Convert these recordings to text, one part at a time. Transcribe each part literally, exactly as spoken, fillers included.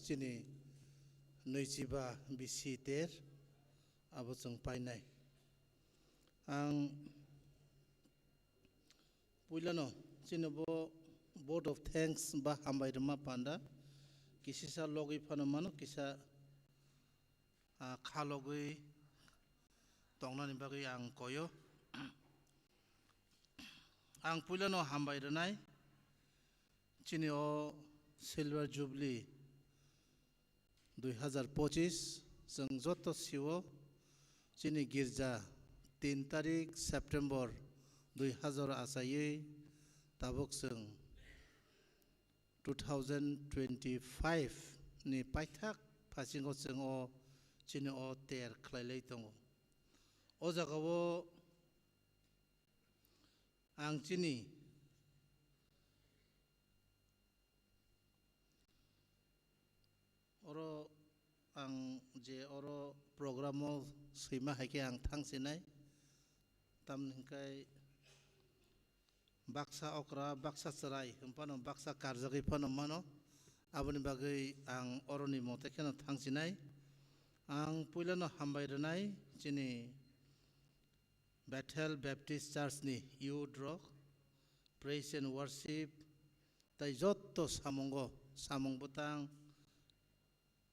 chini nwichiba bisi ter abo chwng painai. Ang puilano chini bo vote of thanks ba hambai rwma panda kisisa logwi phano mano, kisa, ah, kha logwi tongnani bagwi ang koyo. Ang puilano hambai rwnai chini o Silver Jubilee dui hazar pochis, chwng joto sio chini girja tin tarik September dui hazar achaiwi tabuk chwng two thousand twenty-five ni paithak phasingo chwng o chini o ter khlailai tongo. O jagao ang chini oro ang je oro program o swima hai khe ang thang sinai, tamni hwnkhe baksa okra, baksa chwrai hwnphano baksa karjagwi phano mano, aboni bagwi ang oroni mote kheno thang sinai. Ang puilano hambai rwnai chini Bethel Baptist Church ni youth rok, praise and worship, tai jotto samungo, samung bwtang,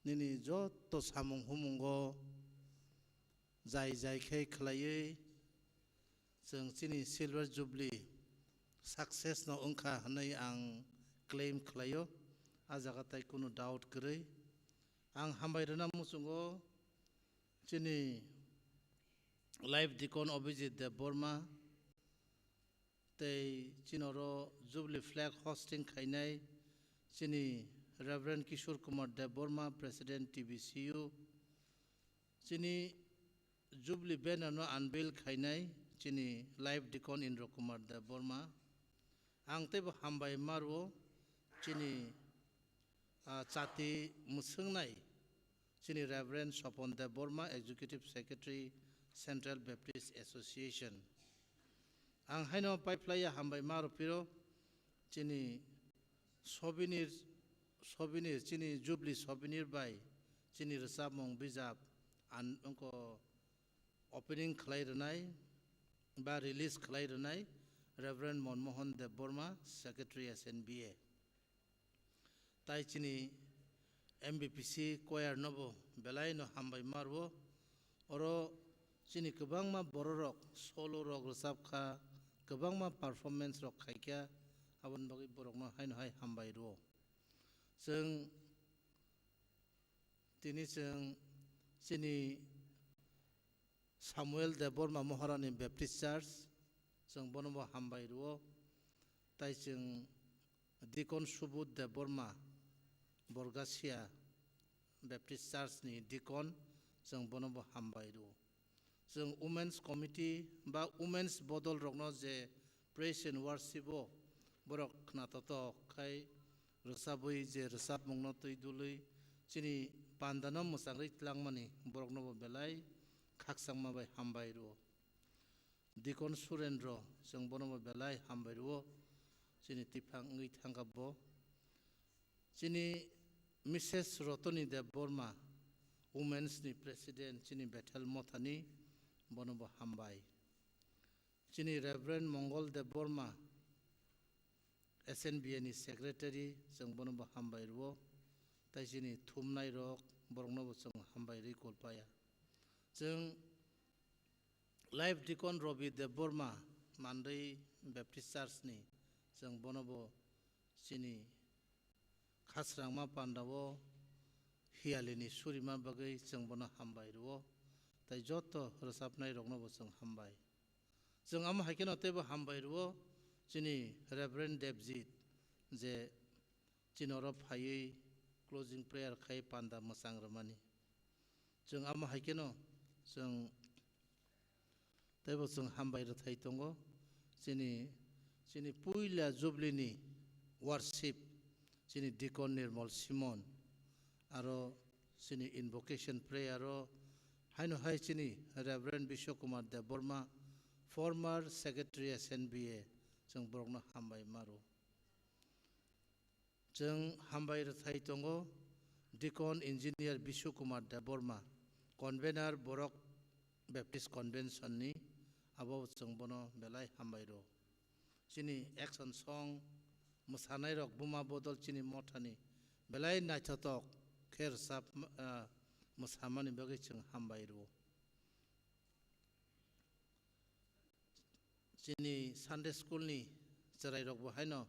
nini jotto samung humungo jai jai khe khlaiwi chwng chini Silver Jubilee success no wngkha hwnwi ang claim khlaio, a jaga tai kunu doubt kwrwi. Ang hambai rwna muchungo chini Life Deacon Abhijit Debbarma, tei chini oro Jubilee flag hosting khainai chini Reverend Kishore Kumar Debbarma, President T B C U, chini Jubilee banner no unveil khainai chini Life Deacon Indra Kumar Debbarma. Ang teibo hambai ma rwo chini, ah, chati mwswngnai chini Reverend Sopon Debbarma, Executive Secretary, Central Baptist Association. Ang haino paiphlaiya hambai ma rw phiro chini souvenir, souvenir, chini Jubilee souvenir bai chini rwchapmung bijap an-, wngkha opening khlai rwnai ba release khlai rwnai Reverend Monmohan Debbarma, Secretary S N B A. Tai chini M B P C choir no bo belai no hambai ma rwo. Oro chini kwbangma bororok solo rok rwchap kha, kwbangma performance rok khai kha, aboni bagwi borokno haino hai hambai rwo. Chwng tini chwng chini Samuel Debbarma Maharani Baptist Church, chwng bono bo hambai rwo. Tai chwng Deacon Subodh Debbarma, Borgasia Baptist Church ni Deacon, chwng bono bo hambai rwo. Chwng Women's Committee ba Women's bodol rokno je Praise and Worship o borok khnatotok khai rwchabwi je rwchapmungno twi dului chini pandano mwchangwi tlangmani borokno bo belai khakchangma bai hambai rwo. Deacon Surendro, chwng bono bo belai hambai rwo, chini twiphang wngwi thangkha bo. Chini Missus Rotoni Debbarma, Women's ni President, chini Bethel Mothani, bono bo hambai. Chini Reverend Mongol Debbarma, S N B A ni Secretary, chwng bono bo hambai rwo. Tai chini thumnai rok, borokno bo chwng hambai rwi kulpaya. Chwng Life Deacon Robi Debbarma, Mandwi Baptist Church ni, chwng bono bo chini khasrangma pandao hiyalini surima bagwi chwng bono hambai rwo, tai joto rwchapnai rokno bo chwng hambai. Chwng amo hai kheno teibo hambai rwo chini Reverend Devjit je chini oro phaiwi closing prayer khai panda mwchang rwmani. Chwng amo hai kheno chwng teibo chwng hambai rwthai tongo. Chini, chini puila Jubilee ni worship, chini Deacon Nirmal Simon, aro chini invocation prayer o haino hai chini Reverend Biswa Kumar Debbarma, former Secretary S N B A, chwng borokno hambai ma rwo. Chwng hambai rwthai tongo Deacon Engineer Bishu Kumar Debbarma, Convener Borok Baptist Convention ni, abo chwng bono belai hambai rwo. Chini action song mwsanairok buma bodol chini mothani belai naithotok khe rwchap, ah, mwsamani bagwi chwng hambai rwo. Chini Sunday school ni chwrairokbo haino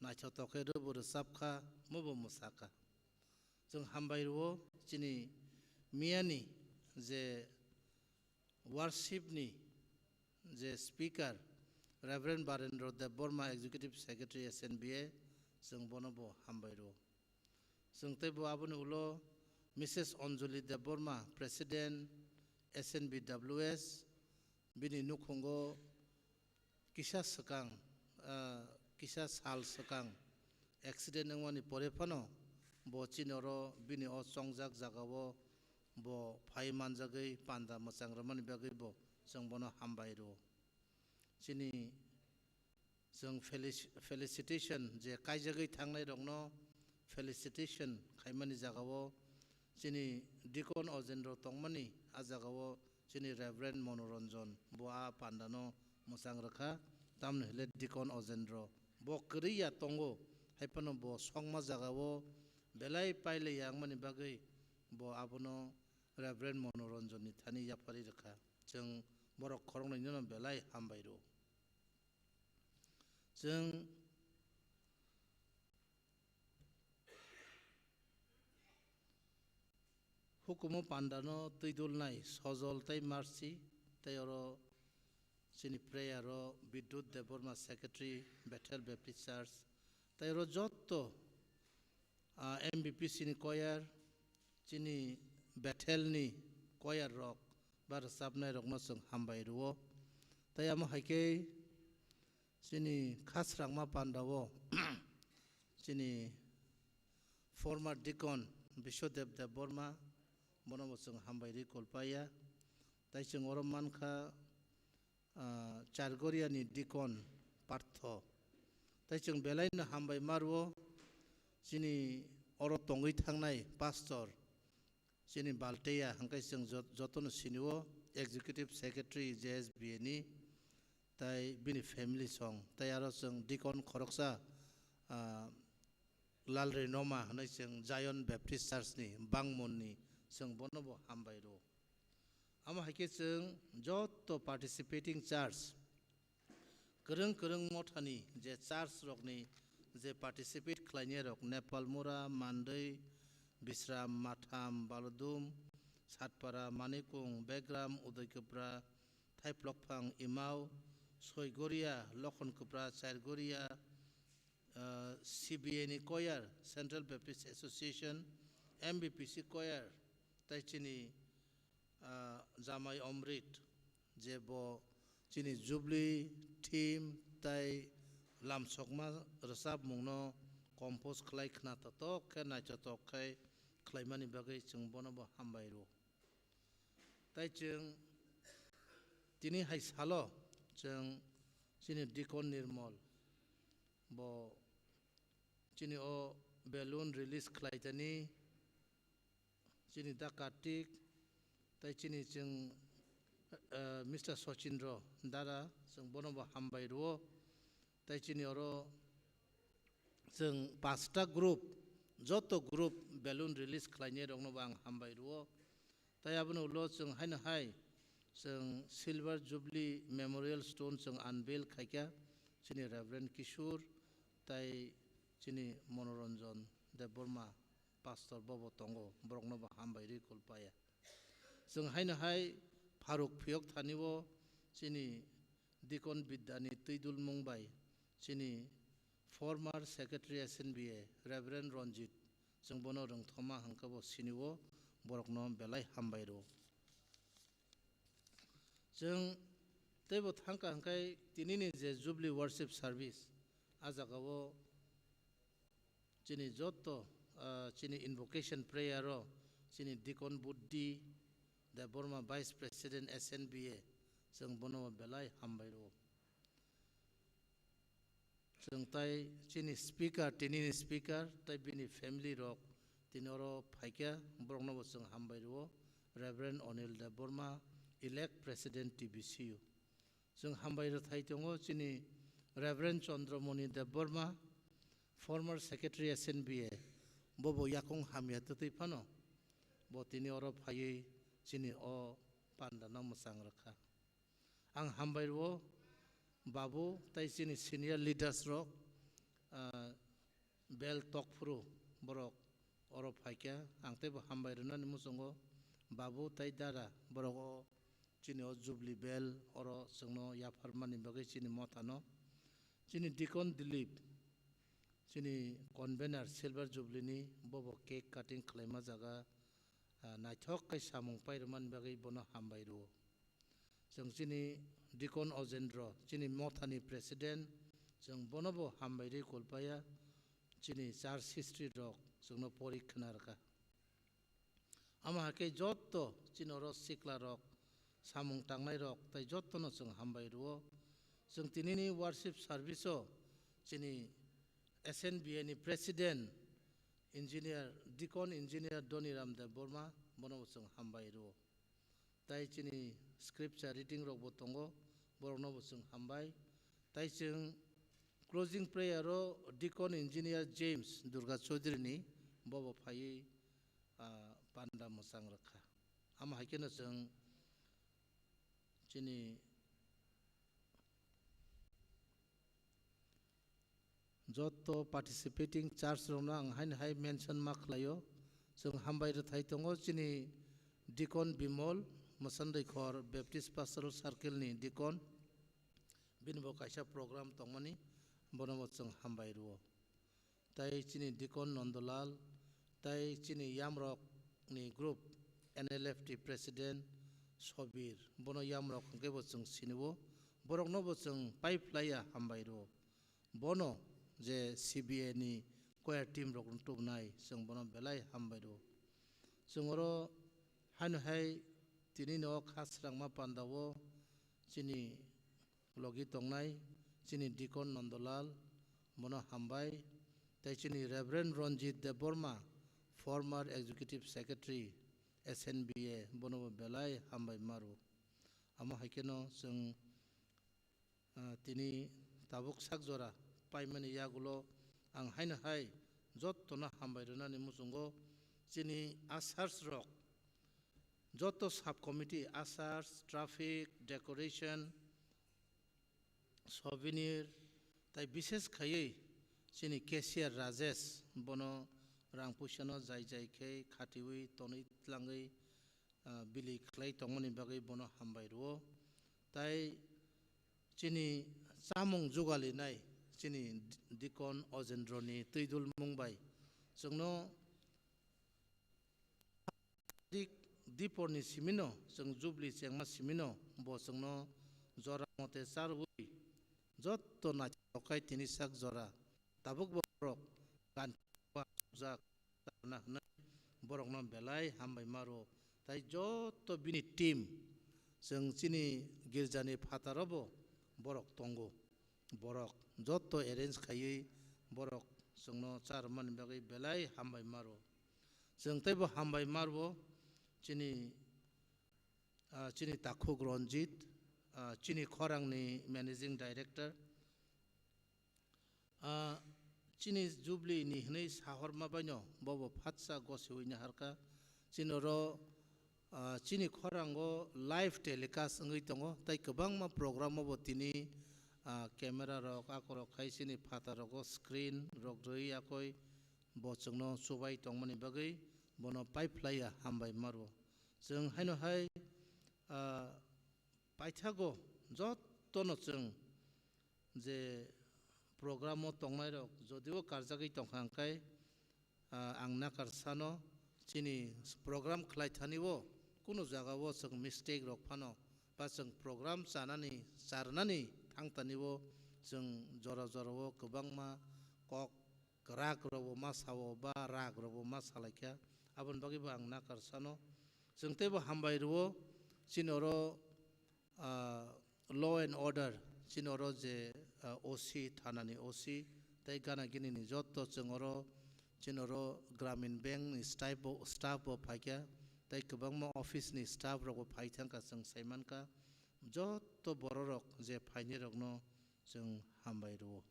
naithotok khe rwbo rwchapkha, mubo mwsakha. Chwng hambai rwo chini miyani je worship ni je speaker Reverend Barendra Debbarma, Executive Secretary S N B A, chwng bono bo hambai rwo. Chwng teibo aboni ulo Missus Anjali Debbarma, President S N B W S, bini nukhungo kisa swkang, ah, kisa sal swkang accident wngmani pore phano bo chini oro bini o chongjak jagao bo phai manjagwi panda mwchang rwmani bagwi bo chwng bono hambai rwo. Chini chwng felici-, felicitation je kaijagwi thangnairokno felicitation khaimani jagao chini Deacon Ojendro tongmani, a jagao chini Reverend Monoranjan bo a pandano mwchang rwkha, tamni hwle Deacon Ojendro bo kwrwi ya tongo, hai phano bo songma jagao belai pailai ya wngmani bagwi bo abono Reverend Monoranjan ni thani yapharwi rwkha. Chwng borok khoroknwi no belai hambai rwo. Chwng hukumu pandano twi dulnai Sojol tei Marsi, tei oro chini prayer o Bidyut Debbarma, Secretary, Bethel Baptist Church, tei oro jotto, ah, M B P C ni choir, chini Bethel ni choir rok ba rwchapnai rokno chwng hambai rwo. Tei amo hai khe chini khasrangma pandao chini former deacon Biswadev Debbarma, bono bo chwng hambai rwi kulpaiya. Tei chwng oro mankha, ah, Chargoria ni deacon Partho. Tei chwng belai no hambai ma rwo chini oro tongwi thangnai pastor, chini Balteya, hwnkhe chwng jot-, jotono sinio, Executive Secretary J S B A ni, tei bini family song, tei aro chwng deacon khoroksa, ah, Lalri Noma hwnwi chwng Zion Baptist Church ni Bangmon ni, chwng bono bo hambai rwo. Amo hai khe chwng jotto participating church, kwrwng kwrwng mothani je church rokni je participate khlainai rok, Nepalmura, Mandwi, Bisram, Matham, Balodum, Satpara, Manikung, Begram, Udaikapra, Thaiplokphang, Imao, Soigoria, Lokhonkapra, Chairgoria, ah, C B A ni choir, Central Baptist Association, M B P C choir, tei chini, ah, Jamai Omrit, je bo chini Jubilee theme tei lamsokma rwchapmungno compose khlai khna totok khe naithotok khai khlaimani bagwi chwng bono bo hambai rwo. Tei chwng tini hai salo chwng chini Deacon Nirmol bo chini o balloon release khlai tani, chini Da Kartik, tei chini chwng, eh, Mister Sochindro Dara, chwng bono bo hambai rwo. Tei chini oro chwng pasta group, joto group balloon release khlainai rokno bo ang hambai rwo. Tei aboni ulo chwng haino hai chwng Silver Jubilee Memorial Stone chwng unveil khaikha chini Reverend Kishore tei chini Monoranjan Debbarma pastor bobo tongo, borokno bo hambai rwi kulpaya. Chwng haino hai pharuk phiyok thani o chini Deacon Bidyani twi dulmung bai chini former Secretary S N B A Reverend Ranjit, chwng bono rwngthoma hwnkhe bo sinio, borokno belai hambai rwo. Chwng teibo thangkha hwnkhe tinini je Jubilee Worship Service, a jagao chini joto, ah, chini invocation prayer o chini Deacon Buddhi Debbarma, Vice President S N B A, chwng bono belai hambai rwo. Chwng tai chini speaker, tinini speaker, tai bini family rok, tini oro phaikha, borokno bo chwng hambai rwo, Reverend Anil Debbarma, elect President T B C U. Chwng hambai rwthai tongo chini Reverend Chandramoni Debbarma, former Secretary S N B A, bobo yakung hamya twtwi phano, bo tini oro phaiwi chini o pandano mwchang rwkha. Ang hambai rwo babu tai chini senior leaders rok, ah, bel tokphuru borok oro phaikha, ang teibo hambai rwnani muchungo babu tai dada borok o chini o Jubilee bel oro chwngno yapharmani bagwi chini mothano. Chini Deacon Dilip, chini convener Silver Jubilee ni, bobo cake cutting khlaima jaga, ah, naithok khe samung pairwmani bagwi bono hambai rwo. Chwng chini Deacon Ojendro, chini mothani president, chwng bonobo hambai rwi kulpaya, chini church history rok chwngno pori khna rwkha. Amo hakhe jotto chini oro sikla rok, samung tangnai rok, tai jottono chwng hambai rwo. Chwng tinini worship service o chini S N B A ni president engineer, Deacon Engineer Doniram Debbarma, bonobo chwng hambai rwo. Tai chini scripture reading rok bo tongo, borokno bo chwng hambai. Tai chwng closing prayer o Deacon Engineer James Durga Chaudhary ni bobo phaiwi, ah, panda mwchang rwkha. Amo hai kheno chwng chini Jotto participating church rokno ang haino hai mention ma khlaio. Chwng hambai rwthai tongo chini Deacon Bimol, Mwsandwikhor Baptist Pastoral Circle ni Deacon. Bini bo kaisa program tongmani, bono bo chwng hambai rwo. Tai chini Deacon Nondolal, tai chini yamrok ni group N L F T president Sobir, bono yamrok hwnkhe bo chwng sinio, borokno bo chwng pai phlaiya hambai rwo. Bono je C B A ni choir team rok tubunai, chwng bono belai hambai rwo. Chwng oro haino hai tini no kha srangma pandao chini logi tongnai chini Deacon Nondolal, bono hambai, tei chini Reverend Ranjit Debbarma, former Executive Secretary S N B A, bono bo belai hambai ma rwo. Amo hai kheno chwng, ah, tini tabuk sak jora paimani yagulo ang haino hai jottono hambai rwnani muchungo chini ushers rok, jotto sub committee, ushers, traffic, decoration, souvenir, tai bishes khaiwi chini cashier Rajesh, bono rang puisano jai jai khe khatiwi tonwi tlangwi, ah, bili khlai tongmani bagwi bono hambai rwo. Tai chini chamung jugalinai chini Deacon Ojendroni twidulmung bai chwngno dik diporni simino, chwng Jubilee chengma simino, bo chwngno jora mote charwi jotto naithok khai tini sak jora. Tabuk bo borok kanti ba sukjak charwna hwnwi borokno belai hambai ma rwo. Tai jotto bini team, chwng chini girjani phataro bo borok tongo. Borok jotto arrange khaiwi borok chwngno charwmani bagwi belai hambai ma rwo. Chwng teibo hambai ma rwo chini, ah, chini takhuk Ranjit, ah, chini khorangni managing director. Ah, chini Jubilee ni hwnwi sahorma baino bobo phatsa gosiwi naharkha. Chini oro, ah, chini khorango live telecast wngwi tongo, tei kwbangma program o bo tini, ah, camera rok akorok khai chini phataro screen rok rwi yakwi bo chwngno chubai tongmani bagwi bono paiphlaiya hambai ma rwo. Chwng haino hai, ah, paithago jottono chwng je program o tongnai rok jodio karjagwi tongkha hwnkhe, ah, ang nakar sano chini program khlai thani o kunu jaga o chwng mistake rok phano ba chwng program chanani charnani thang tani o chwng jora jora o kwbangma kok kwrak rok bo ma sao ba rak rok bo ma salaikha, aboni bagwi bo ang nakar sano. Chwng teibo hambai rwo chini oro, ah, law and order, chini oro je, ah, O C, thanani O C, tei gana gini ni jotto chwng oro Chini oro Gramin Bank ni staff bo, staff bo phaikha, tei kwbangma office ni staff rok bo phai thangkha, chwng saimankha. Joto bororok je phainai rokno chwng hambai rwo.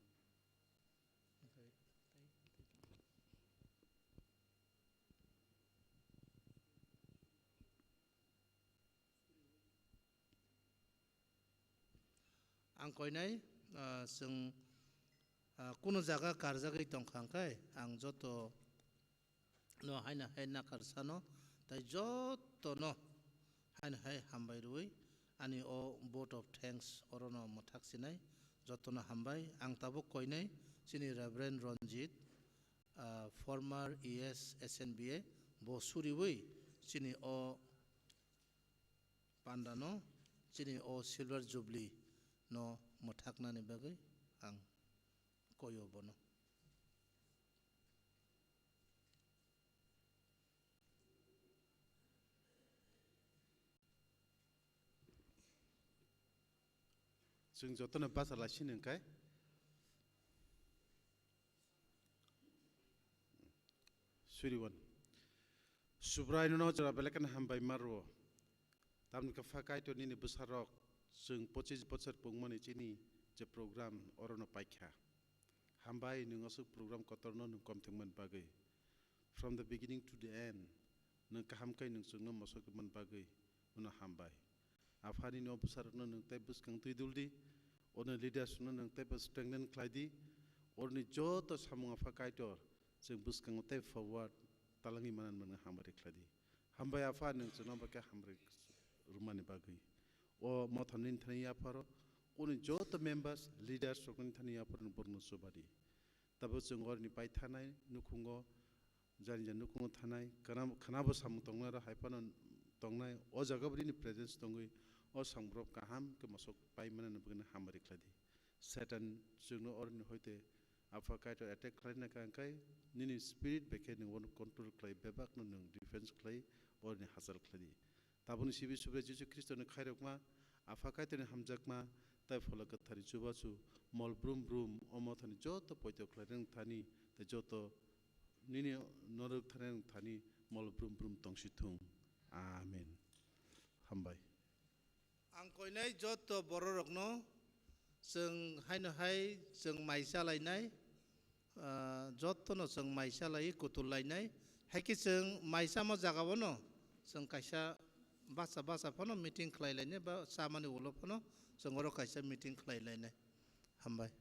Ang koinai, ah, chwng, ah, kunu jaga karjagwi tongkha hwnkhe ang joto no haino hai nakar sano, tei joto no haino hai hambai rwi ani o vote of thanks oro no mwthak sinai, joto no hambai. Ang tabuk koinai chini Reverend Ranjit, ah, former E S S N B A, bo suriwi chini o pandano, chini o Silver Jubilee no mwthaknani bagwi ang koyo bono. Chwng jotono bacha lai sini hwnkhe. Suriwan. Subrai nono jora belai kheno hambai ma rwo. Tamni khe pha Kaitor nini bwsarok chwng pochis bochor pungmani chini je program orono paikha. Hambai nwng aswk program kotorno nwng komthwngmani bagwi. From the beginning to the end, nwng kaham khe nwng chwngno mosok rwmani bagwi. Uno hambai. Aphani no bwsarokno nwng tei bwskang twi duldi. Ono leaders no nwng tei bo strengthen khlai di. Oroni joto samung apha Kaitor, chwng bwskango tei forward talangwi manan mwnwi hambai khlai di. Hambai apha nwng chwngno bakhe hambai rwmani bagwi. O mothani thani yapharo, oni joto members, leaders rokni thani yapharo borokno chuba di. Tabuk chwng oroni paithanai nukhungo, jani jani nukhungo thanai, khana-, khanabo samung tongnai, aro hai phano tongnai, o jaga bo nini presence tongwi, o samung borok kaham khe mosok pai manani bagwi hamari khlai di. Satan chwngno oroni hoite apha Kaitor attack khlaina kha, hwnkhe nini spirit bai khe nwng bono control khlai, bebakno nwng defense khlai, oroni hachal khlai di. Tabukni sibi Subrai Jisu Khristoni khairokma, Apha Kaitorni hamjakma, tei Phola Kwtharni chubachu, mol brum brum, omo thani joto poito khlairok thani, tei joto nini norok thani thani mol brum brum tongsi thung. Amen. Hambai. Ang koinai joto bororokno chwng haino hai chwng mai chalainai, ah, jotono chwng mai chalai kutul lainai. Hai khe chwng mai chamo jagao no chwng kaisa bacha bacha phano meeting khlai lainai ba chamani ulo phano chwng oro kaisa meeting khlai lainai. Hambai.